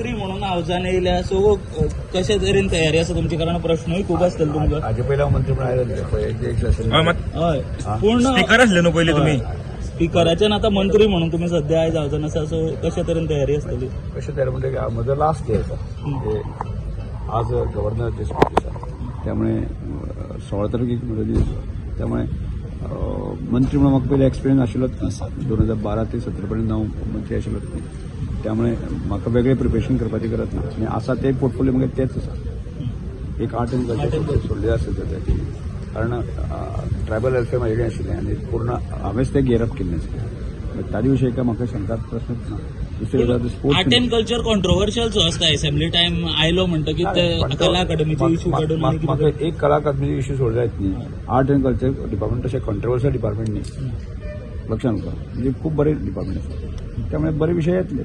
मंत्री म्हणून हावजान येयल्या, सो कशे तरेन तयारी आसा तुमची? कारण प्रश्नूय खूब आसतले तुमकां. हाजे पयलीं हांव मंत्री म्हणून आयलो पळय एक एक सेशन. हय, मात हय, पूण स्पीकर आसले न्हू पयलीं तुमी? स्पिकराच्यान आतां मंत्री म्हणून तुमी सध्या आयज हावजान आसा, सो कशे तरेन तयारी आसतली? कशें तयार म्हणजे म्हजो लास्ट डे आसा. म्हणजे आज गव्हर्नर स्पीच आसा, त्यामुळे 16 तारखेक म्हजो दीस. त्यामुळे मंत्री म्हणून म्हाका पयलीं एक्सपिरियन्स आशिल्लोच ना. 2012 ते 17 पर्यंत हांव मंत्री आशिल्लोच न्ही. त्यामुळे म्हाका वेगळें प्रिपरेशन करपाची गरज ना आनी आसा ते पोर्टफोलियो मागीर तेच आसा. एक आर्ट एंड कल्चर सोडले आसत जाल्यार, कारण ट्रायबल वेलफेअर म्हाजे कडेन आशिल्लें आनी पूर्ण हांवेंच तें गियर अप केल्लें आसलें. ताजे विशयी काय म्हाका शंका प्रश्नच ना. दुसरी गजाल art sports and culture controversial so आसता. असेंब्ली टायम आयलो म्हणटकीर ते कला अकादमीचे इश्यू काडून आनी कितें. म्हाका एक कला अकादमीचे इश्यू सोडले जायत न्ही. आर्ट अँड कल्चर डिपार्टमेंट तशें कॉन्ट्रोवर्शियल डिपार्टमेंट न्ही, लक्षात उरता. म्हणजे खूब बरें डिपार्टमेंट आसा, त्यामुळे बरे विशय येतले.